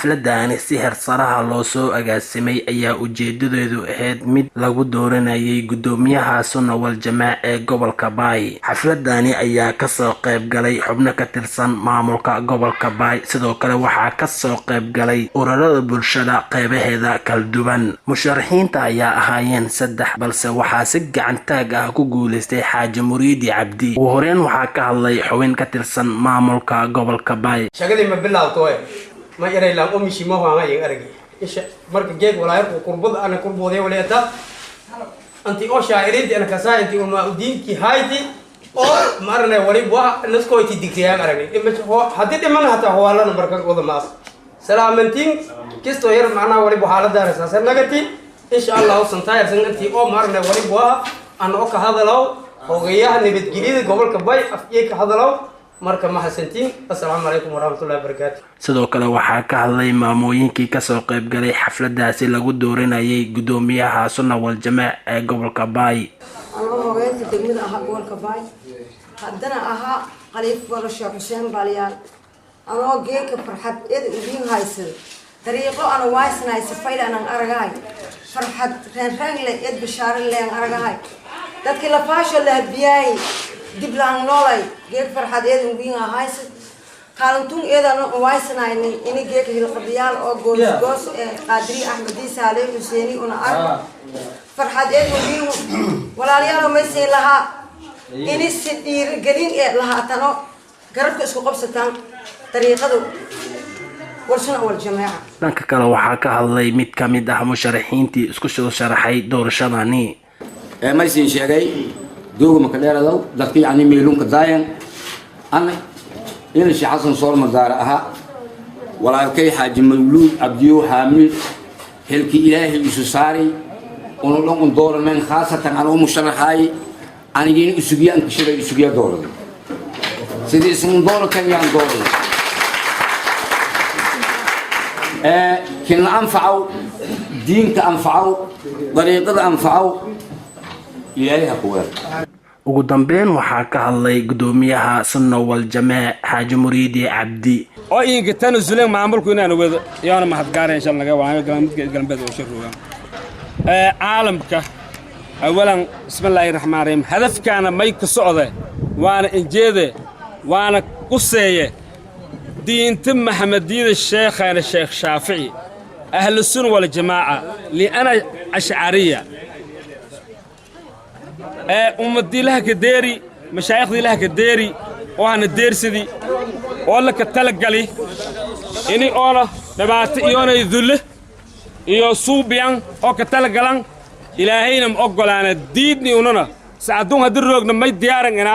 Xafladani si heersaraha loo soo agaasimay ayaa ujeedadeedu ahayd mid lagu dooranayay gudoomiyaha Sunna wal Jamaaca ee gobolka Baay. Xafladani ayaa kasoo qayb galay xubno ka tirsan maamulka gobolka Baay, sidoo kale waxaa kasoo qayb galay ururada bulshada qeybaheeda kala duwan. Musharaxiinta ayaa ahaayeen saddex, balse waxaa si gacan taag ah ku guuleystay Xaaji Muriidi Cabdi. Ugu horeyn waxaa ka hadlay xubin ka tirsan maamulka gobolka Baay. Shaqadii ma bilaabto ma eraylaan omishimohanga ing aragi isha marka geeg walaayarku kurbad ana kurboodee waleeta anti oo shaaciriinti ana kasaa inti ulmaa udiinki hayti oo ma aranay wali wa naskoyti digriyaan aragay haddii dhiman hataa hawaalana marka wada maas salaamantiin kistoo yar macnaha waliba xaaladaana saasa nagati, insha Allahu santaayarsan intii oo ma aranay waliba waha ana oo ka hadalow hogayaha nabadgelyada gobolka Bay afyey ka hadalow. Marka mahadsantiin, assalaamu calaykum waraxmatullahi wabarakaatu. Sidoo kale waxaa ka hadlay maamooyinkii kasoo qayb galay xafladaasi lagu dooranayay gudoomiyaha Sunna wal Jamaaca ee gobolka Baay. Anoo hogeynta degmada ahaa gobolka Baay, haddana ahaa Khaliif Walo Sheekh Xuseen Baaliyaal, anoo geeka farxad eeda udiin haysada dariiqo ana waysnahay safayl anan aragahay, farxad reenreengle eed bashaare leen aragahay, dadkii lafaasho lahabiyaay dib laan noolay, geek farxad eed udiin haysad kaalintun eedana waysnaynin ini geeka hilqabiyaal oo goos goos ee Qaadiri Axmedi Saale Xuseeni una arg farxad eed udiin. Walaalayaal, maysiin lahaa ini si dhiirigelin ee lahaatano garabka isku qabsataan dariiqada warsuna waljamaaca. Dhanka kale waxaa ka hadlay mid ka mid ah musharaxiintii isku soo sharaxay doorashadani. Maysin sheegay dooga makadheeradow dadka yacni meelunka daayan ana ina Sheekh Xasan Soolmadaare ahaa, walaalkay Xaaji Mawluud Cabdiyow Xaamid xilkii Ilaahay isu saaray unu dhan un dooraneen, khaasatan anuu musharaxaay anigiina isugiya ankashiray isugiya dooraday sidii isin dooratan yaan dooraday kinla anfacow, diinta anfacow, dariiqada anfacow, Ilaahay ha ku weer. Ugu dambeyn waxaa ka hadlay gudoomiyaha Sunna wal Jamaac Xaaji Muriidi Cabdi. Oo inka tanazuleen maamulku inaan wado iyaana mahadgaara insha Allah naga waayo galmudka galbeed oo sharuuga ee caalamka. Awalan, bismillaahi raxmaan raxiim, hadafkaana may ka socde waana injeede waana quseeye diinta Maxamediyada sheekhaana Sheekh Shaafici, Ahlu Sunna wal Jamaaca, li'ana ashcariya ee ummadii laha ka deeri, mashaayikhdii laha ka deeri oo hana deersidii oo laka talagali ini oona dhibaato iyoonay dulle iyo suubiyan oo ka talagalan. Ilaahayna ma oggolaana diidni unana sacadun haddii roogna may diyaaran ina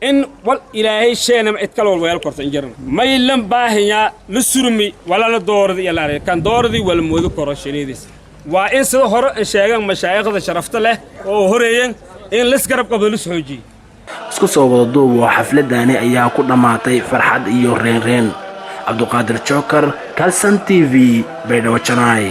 in wal Ilaahay sheenama cid kale wal weel korta injarna may lan baahinyaa la surmi wala la dooradi iyo laare kan dooradi wala moodo koro shinidiis. Waa in sida hore ay sheegaan mashaayikhda sharafta leh oo horeeyeen in lasgarab qabdo, lis xoojiyo. Isku soo wada duub oo xafladani ayaa ku dhammaatay farxad iyo reenreen. Cabduqaadir Jookar, Kalsan TV, Baydhabo Janaay.